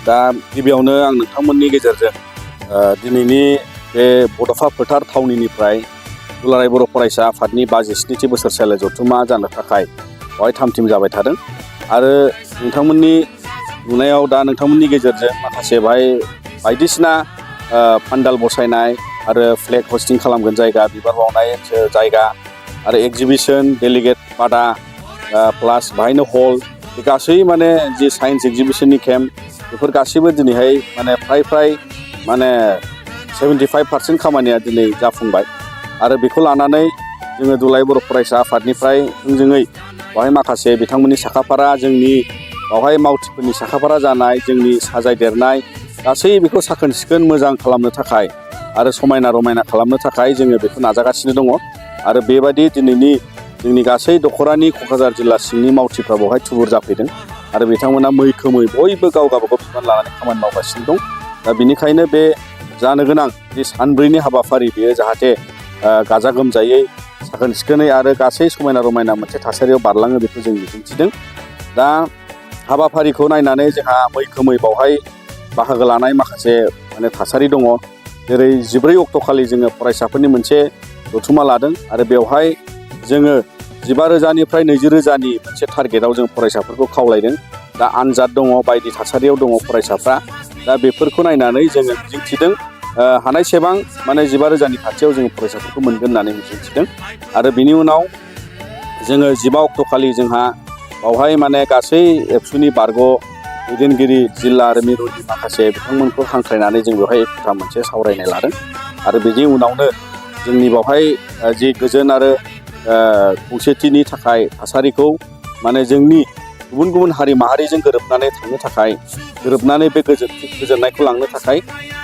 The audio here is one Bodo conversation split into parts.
दा गिबियावनो आं नोंथांमोननि गेजेरजों दिनैनि बे बड'फा फोथार थावनिनिफ्राय दुलाराय बर' फरायसा आफादनि 57थि बोसोरसालि जथुम्मा जानो थाखाय बेवहाय थाम-थिम जाबाय थादों आरो नोंथांमोननि नुनायाव दा नोंथांमोननि गेजेरजों माखासे बेवहाय बायदिसिना पान्डाल बसायनाय आरो फ्लेग हस्टिं खालामगोन जायगा, बिबार बावनाय जायगा आरो एक्जिबिसन, डेलिगेट बादा प्लास बाहायनो हल, बे गासै माने जि साइन्स एक्जिबिसननि केम्प बेफोर गासैबो दिनैहाय माने फ्राय माने 75% खामानिया दिनै जाफुंबाय आरो बेखौ लानानै जोङो दुलाराय बर' फरायसा आफादनिफ्राय थोंजोङै बेवहाय माखासे बिथांमोननि साखाफारा जोंनि बेवहाय मावथिफोरनि साखाफारा जानाय जोंनि साजायदेरनाय गासै बेखौ साखोन सिखोन मोजां खालामनो थाखाय आरो समायना रमायना खालामनो थाखाय जोङो बेखौ नाजागासिनो दङ आरो बेबायदि दिनैनि जोंनि गासै दख'रानि क'क्राझार जिल्ला सिंनि मावथिफ्रा बेवहाय थुबुर जाफैदों आरो बिथांमोना मैखोमै बयबो गाव गावबागाव बिबान लानानै खामानि मावगासिनो दं। दा बेनिखायनो बे जानो गोनां जि सानब्रैनि हाबाफारि बेयो जाहाथे गाजा गोमजायै साखोन सिखोनै आरो गासै समायना रमायना मोनसे थासारियाव बारलाङो बेखौ जों मिजिंथिदों। दा हाबाफारिखौ नायनानै जोंहा मैखोमै बावहाय बाहागो लानाय माखासे माने थासारि दङ। जेरै 14 अक्ट'खालि जोङो फरायसाफोरनि मोनसे जथुम्मा लादों आरो बेवहाय जोङो 15,000निफ्राय 20,000नि मोनसे टारगेटआव जों फरायसाफोरखौ खावलायदों। दा आनजाद दङ, बायदि थासारियाव दङ फरायसाफ्रा। दा बेफोरखौ नायनानै जोङो मिजिंथिदों हानायसेबां माने 15,000नि खाथियाव जोङो फरायसाफोरखौ मोनगोन होननानै मिजिंथिदों आरो बिनि उनाव जोङो 15 अक्ट'खालि जोंहा बावहाय माने गासै एबसुनि बारग' दैदेनगिरि जिल्ला आरो मिरुनि माखासे बिथांमोनखौ हांख्रायनानै जों बेवहाय एखुथा मोनसे सावरायनाय लादों आरो बेनि उनावनो जोंनि बावहाय जि गोजोन आरो खौसेथिनि थाखाय थासारिखौ माने जोंनि गुबुन गुबुन हारि माहारिजों गोरोबनानै थांनो थाखाय गोरोबनानै बे गोजोननायखौ लांनो थाखाय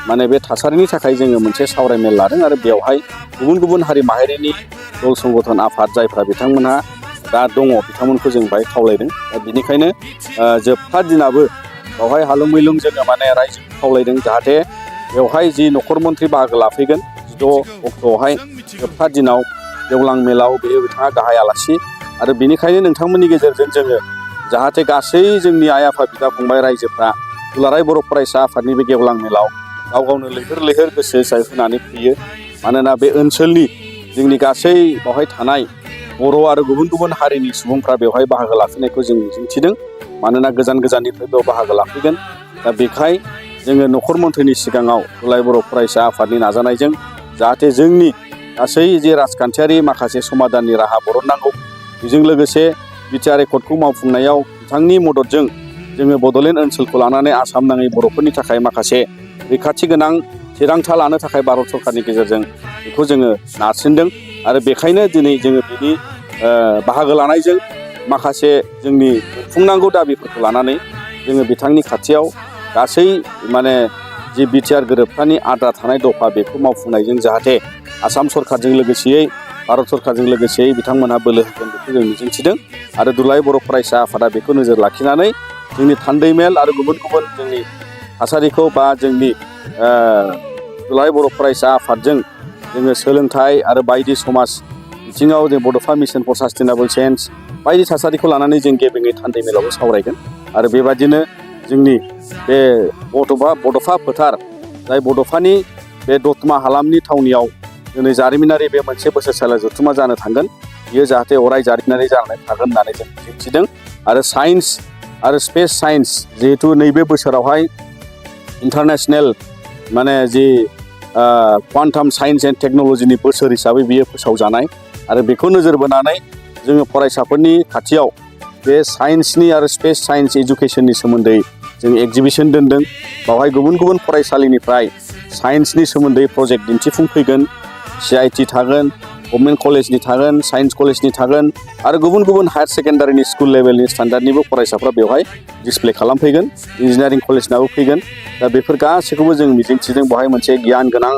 माने बे थासारिनि थाखाय जोङो मोनसे सावरायमेल लादों आरो बेवहाय गुबुन गुबुन हारि माहारिनि दल संगठन आफाद जायफ्रा बिथांमोनहा दा दङ बिथांमोनखौ जों बाहाय खावलायदों। दा बेनिखायनो जोबथा दिनाबो बेवहाय हालुं मैलुं जोङो माने रायजोखौ खावलायदों जाहाथे बेवहाय जि न'खर मन्थ्रि बाहागो लाफैगोन 16 अक्ट'आवहाय जोबथा दिनाव गेवलां मेलाव बेयो बिथाङा गाहाय आलासि आरो बेनिखायनो नोंथांमोननि गेजेरजों जोङो जाहाथे गासै जोंनि आइ आफा बिदा फंबाय रायजोफ्रा दुलाराय बर' फरायसा आफादनि बे गेवलां मेलाव गाव गावनो लैहोर लैहोर गोसो होनानै फैयो। मानोना बे ओनसोलनि जोंनि गासै बेवहाय थानाय बर' आरो गुबुन गुबुन हारिनि सुबुंफ्रा बेवहाय बाहागो लाफैनायखौ जों मिजिंथिदों। मानोना गोजान गोजाननिफ्राय बेयाव बाहागो लाफैगोन। दा बेखाय जोङो न'खर मन्थ्रिनि सिगाङाव दुलाराय बर' फरायसा आफादनि नाजानायजों जाहाथे जोंनि गासै जे राजखान्थियारि माखासे समाधाननि राहा बरननांगौ बेजों लोगोसे बिटिआर एकर्डखौ मावफुंनायाव बिथांनि मददजों जोङो बड'लेण्ड ओनसोलखौ लानानै आसाम नाङै बर'फोरनि थाखाय माखासे रैखाथि गोनां थिरांथा लानो थाखाय भारत सरकारनि गेजेरजों बेखौ जोङो नारसिनदों आरो बेखायनो दिनै जोङो बिनि बाहागो लानायजों माखासे जोंनि मोनफुंनांगौ दाबिफोरखौ लानानै जोङो बिथांनि खाथियाव गासै माने जि बिटिआर गोरोबथानि आद्रा थानाय दफा बेखौ मावफुंनायजों जाहाथे आसाम सरकारजों लोगोसेयै भारत सरकारजों लोगोसेयै बिथांमोनहा बोलो होगोन बेखौ जों मिजिंथिदों आरो दुलाराय बर' फरायसा आफादा बेखौ नोजोर लाखिनानै जोंनि थान्दै मेल आरो गुबुन गुबुन जोंनि थासारिखौ बा जोंनि दुलाराय बर' फरायसा आफादजों जोङो सोलोंथाइ आरो बायदि समाज बिथिङाव जों बड'फा मिशन फर सास्टेनेबल चेन्ज बायदि थासारिखौ लानानै जों गेबेङै थान्दै मेलावबो सावरायगोन आरो बेबायदिनो जोंनि बे बड'फा फोथार जाय बड'फानि बे दतमा हालामनि थावनियाव दिनै जारिमिनारि बे मोनसे बोसोरसालि जथुम्मा जानो थांगोन। बियो जाहाथे अराय जारिमिनारि जानानै थागोन होननानै जों मिजिंथिदों आरो साइन्स आरो स्पेस साइन्स जिहेथु नैबे बोसोरावहाय इन्टारनेसनेल माने जि क्वान्टाम साइन्स एन्ड टेक्न'लजिनि बोसोर हिसाबै बियो फोसावजानाय आरो बेखौ नोजोर बोनानै जोङो फरायसाफोरनि खाथियाव बे साइन्सनि आरो स्पेस साइन्स एजुकेसननि सोमोन्दै जों एक्जिबिसन दोनदों। बावहाय गुबुन गुबुन फरायसालिनिफ्राय साइन्सनि सोमोन्दै प्रजेक्ट दिन्थिफुं फैगोन। CIT थागोन, गभर्नमेन्ट कलेजनि थागोन, साइन्स कलेजनि थागोन आरो गुबुन गुबुन हायार सेकेन्डारिनि स्कुल लेभेलनि स्टान्डार्डनिबो फरायसाफ्रा बेवहाय डिसप्ले खालामफैगोन। इन्जिनियारिं कलेजनाबो फैगोन। दा बेफोर गासैखौबो जों मिजिंथिदों बेवहाय मोनसे गियान गोनां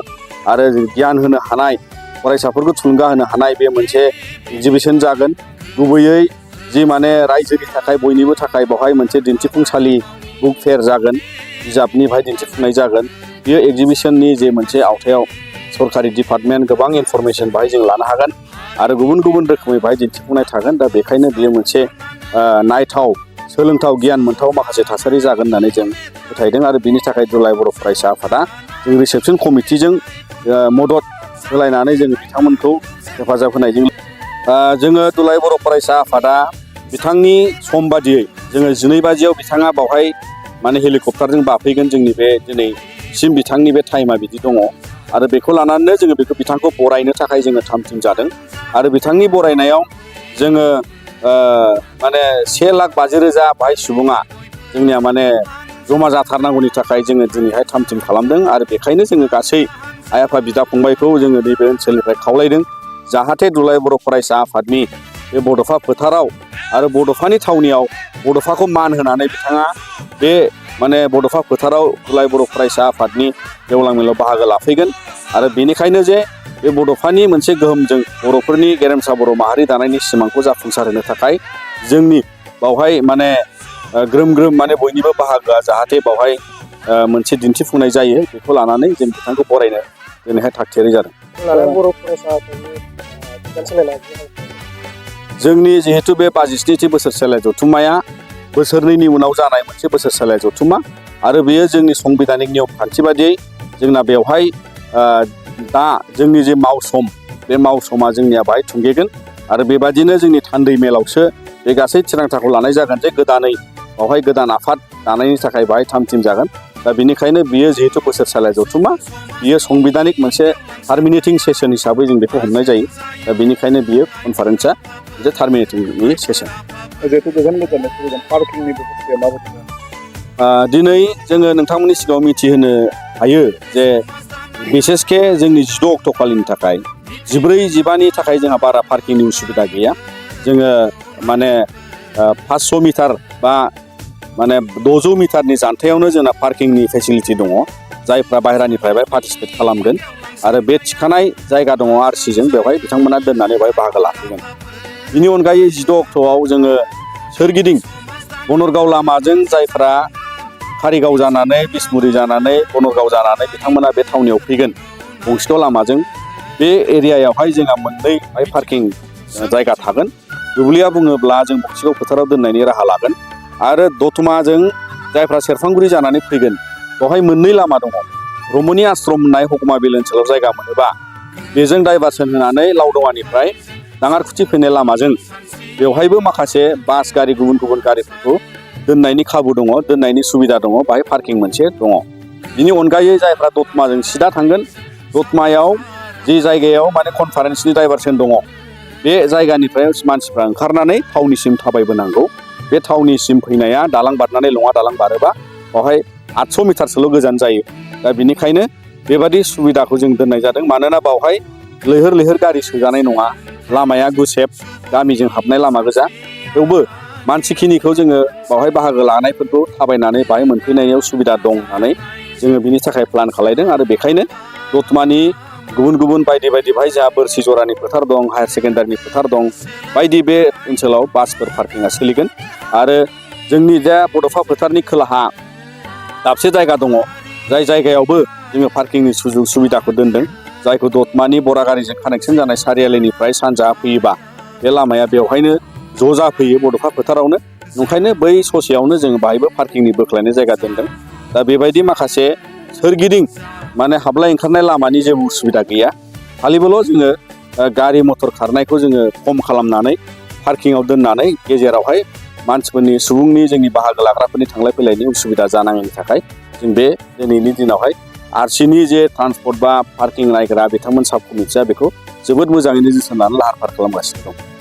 आरो गियान होनो हानाय फरायसाफोरखौ थुलुंगा होनो हानाय बे मोनसे एक्जिबिसन जागोन। गुबैयै जि माने रायजोनि थाखाय बयनिबो थाखाय बेवहाय मोनसे दिन्थिफुंसालि बुक फेयार जागोन, बिजाबनि बाहाय दिन्थिफुंनाय जागोन। बेयो एक्जिबिसननि जे मोनसे आवथायाव सरकारि डिपार्टमेन्ट गोबां इनफरमेसन बाहाय जों लानो हागोन आरो गुबुन गुबुन रोखोमै बाहाय दिन्थिफुंनाय थागोन। दा बेखायनो बेयो मोनसे नायथाव सोलोंथाव गियान मोनथाव माखासे थासारि जागोन होननानै जों फोथायदों आरो बिनि थाखाय दुलाराय बर' फरायसा आफादा जों रिसेपसन कमिटिजों मदद होलायनानै जोङो बिथांमोनखौ हेफाजाब होनायजों जोङो दुलाराय बर' फरायसा आफादा बिथांनि सम बादियै जोङो 12 बाजियाव बिथाङा बावहाय माने हेलिकप्टारजों बाफैगोन जोंनि बे दिनैसिम बिथांनि बे टाइमा बिदि दङ आरो बेखौ लानानैनो जोङो बिथांखौ बरायनो थाखाय जोङो थाम-थिम जादों आरो बिथांनि बरायनायाव जोङो माने 1,50,000 बाहाय सुबुङा जोंनिया माने जमा जाथारनांगौनि थाखाय जोङो दिनैहाय थाम-थिम खालामदों आरो बेखायनो जोङो गासै आइ आफा बिदा फंबायखौ जोङो नैबे ओनसोलनिफ्राय खावलायदों जाहाथे दुलाराय बर' फरायसा आफादनि बे बड'फा फोथाराव आरो बड'फानि थावनियाव बड'फाखौ मान होनानै बिथाङा बे माने बड'फा फोथाराव दुलाराय बर' फरायसा आफादनि गेवलां मेलाव बाहागो लाफैगोन आरो बेनिखायनो जे बे बड'फानि मोनसे गोहोमजों बर'फोरनि गेरेमसा बर' माहारि दानायनि सिमांखौ जाफुंसार होनो थाखाय जोंनि बावहाय माने ग्रोम माने बयनिबो बाहागोआ जाहाथे बावहाय मोनसे दिन्थिफुंनाय जायो बेखौ लानानै जों बिथांखौ बरायनो दिनैहाय थागथियारि जादों। जोंनि जिहेतु बे 52थि बोसोरसालिया जथुम्माया बोसोरनैनि उनाव जानाय मोनसे बोसोरसालिया जथुम्मा आरो बेयो जोंनि संबिधानिक नियम खान्थि बादियै जोंना बेवहाय दा जोंनि जे मावसम बे मावसमा जोंनिया बाहाय थुंगेगोन आरो बेबादिनो जोंनि थान्दै मेलावसो बे गासै थिरांथाखौ लानाय जागोन जे गोदानै बावहाय गोदान आफाद दानायनि थाखाय बाहाय थाम-थिम जागोन दा बेनिखायनो बियो जिहेतु बोसोरसालिया जथुम्मा बियो संबिधानिक मोनसे टार्मिनेटिं सेसन हिसाबै जों बेखौ हमनाय जायो दा बेनिखायनो बियो कनफारेन्सआ मोनसे टार्मिनेटिंनि सेसन। दिनै जोङो नोंथांमोननि सिगाङाव मिथिहोनो हायो जे बिसेसके जोंनि 16 अक्ट' खालिनि थाखाय 14-15नि थाखाय जोंहा बारा पार्किंनि उसुबिदा गैया जोङो माने 500 मिटार बा माने 600 मिटारनि जानथायावनो जोंना पार्किंनि फेसिलिटि दङ जायफ्रा बाहेरानिफ्राय पार्टिसिपेट खालामगोन आरो बे थिखानाय जायगा दङ आरसिजों बेवहाय बिथांमोना दोननानै बेवहाय बाहागो लाफैगोन। बिनि अनगायै 16 अक्ट'आव जोङो सोरगिदिं बनरगाव लामाजों जायफ्रा कारिगाव जानानै बिसमुरि जानानै बनरगाव जानानै बिथांमोना बे थावनियाव फैगोन बंसिगाव लामाजों बे एरियायावहाय जोंहा मोननै पार्किं जायगा थागोन। दुब्लिया बुङोब्ला जों बंसिगाव फोथाराव दोननायनि राहा लागोन आरो दतमाजों जायफ्रा सेरफांगुरि जानानै फैगोन बेवहाय मोननै लामा दङ रमनि आश्रम होननाय हकुमा बिल ओनसोलाव जायगा मोनोबा बेजों डाइभारसन होनानै लावदवानिफ्राय दाङारखुथि फैनाय लामाजों बेवहायबो माखासे बास गारि गुबुन गारिफोरखौ दोननायनि खाबु दङ दोननायनि सुबिदा दङ बाहाय पार्किं मोनसे दङ। बिनि अनगायै जायफ्रा दतमाजों सिदा थांगोन दतमायाव जि जायगायाव माने कनफारेन्सनि डाइभारसन दङ बे जायगानिफ्राय मानसिफ्रा ओंखारनानै थावनिसिम थाबायबोनांगौ बे थावनिसिम फैनाया दालां बारनानै लङा दालां बारोबा बेवहाय 800 मिटारसोल' गोजान जायो दा बेनिखायनो बेबादि सुबिदाखौ जों दोननाय जादों मानोना बावहाय लैहोर गारि सोजानाय नङा लामाया गुसेब गामिजों हाबनाय लामा गोजा थेवबो मानसिखिनिखौ जोङो बावहाय बाहागो लानायफोरखौ थाबायनानै बाहाय मोनफैनायाव सुबिदा दं होननानै जोङो बिनि थाखाय प्लान खालायदों आरो बेखायनो दतमानि गुबुन बायदि बाहाय जोंहा बोरसि जरानि फोथार दं हायार सेकेन्डारिनि फोथार दं बायदि बे ओनसोलाव बासफोर पार्किंआ सोलिगोन आरो जोंनि दा बड'फा फोथारनि खोलाहा दाबसे जायगा दङ जाय जायगायावबो जोङो पार्किंनि सुजुग सुबिदाखौ दोनदों जायखौ दतमानि बरागारिजों कानेक्सन जानाय सारियालिनिफ्राय सानजा फैयोबा बे लामाया बेवहायनो ज' जाफैयो बड'फा फोथारावनो ओंखायनो बै ससेयावनो जोङो बाहायबो पार्किंनि बोख्लायनाय जायगा दोनदों दा बेबायदि माखासे सोरगिदिं माने हाबलाय ओंखारनाय लामानि जेबो उसुबिदा गैया खालिबोल' जोङो गारि मटर खारनायखौ जोङो खम खालामनानै पार्किंआव दोननानै गेजेरावहाय मानसिफोरनि सुबुंनि जोंनि बाहागो लाग्राफोरनि थांलाय फैलायनि उसुबिदा जानाङैनि थाखाय जों बे दिनैनि दिनावहाय आरसिनि जे ट्रान्सपर्ट बा पार्किं नायग्रा बिथांमोन साब कमिटिया बेखौ जोबोद मोजाङैनो जोथोन लानानै लाहार फाहार खालामगासिनो दं।